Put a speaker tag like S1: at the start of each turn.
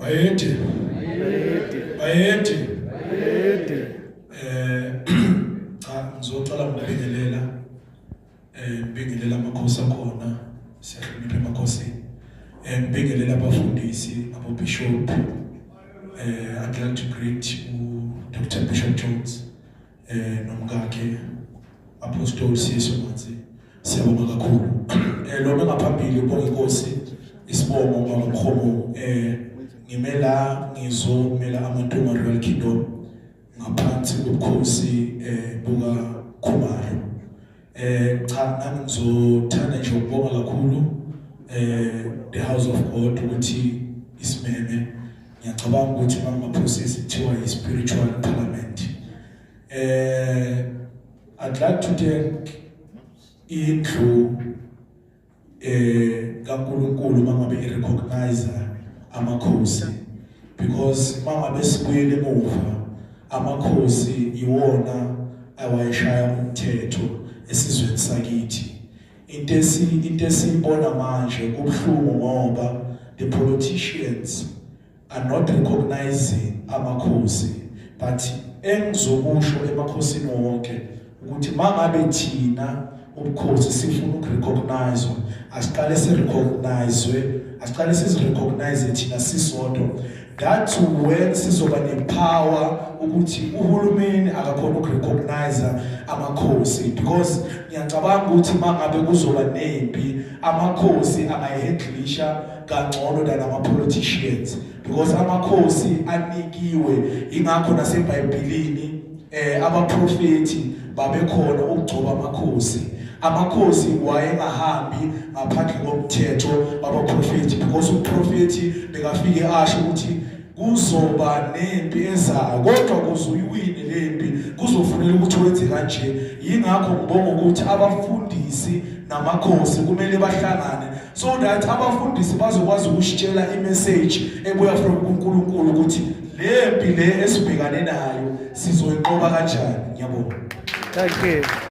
S1: Bayede.
S2: Bayede.
S1: Bayede.
S2: Bayede.
S1: Cha, ngizocela ngibingelela, ngibingelela amakhosi akhona, siyahlonipha emakhosini. Ngibingelela abafundisi, abo-bishop. I'd like to greet u Dr. Bishop Jones nomkakhe Apostle Siso Manzi. Siyabonga kakhulu. Lo ngaphambili ubonga inkosi, isibongo baba Mkhomo. Ngimela, ngizomela amaNtungwa Royal Kingdom ngaphansi kobukhosi buka Khumalo. Cha, nami ngizothanda nje ukubonga kakhulu the House of God ukuthi isimeme. Ngiyacabanga ukuthi mangaphosisi kuthiwa i spiritual parliament. I'd like to thank indlu kaNkuluNkulu mangabe irecognize amakhosi, because mangabe sibuyele emuva, amakhosi iwona awayeshaya umthetho esizweni sakithi. Into esiyibona manje kubhlungu ngoba the politicians are not recognizing amakhosi, but engizokusho emakhosini wonke ukuthi mangabe thina ubukhosi sifuna ukurecognize, asiqale sirecognizewe, asiqale sizirecognize thina sisodwa. That's when sizoba nepower ukuthi uhulumeni akakhona ukurecognize amakhosi, because ngiyacabanga ukuthi mangabe kuzoba nempi, amakhosi angayihandlisha kangcono than ama politicians, because amakhosi anikiwe. Ingakho naseBhayibhelini abaprofeti babekhona ukugcoba amakhosi. Amakhosi wayengahambi ngaphandle komthetho wabaprofeti, because umprofeti bekafike asho ukuthi kuzoba nempi ezayo, kodwa kuze uyiwine lempi kuzofuneka ukuthi wenze kanje. Yingakho ngibonga ukuthi abafundisi namakhosi kumele bahlangane so that abafundisi bazokwazi ukusitshela imessage ebuya from kuNkulunkulu ukuthi lempi le esibhekane nayo sizoyinqoba kanjani. Ngiyabonga.
S2: Thank you.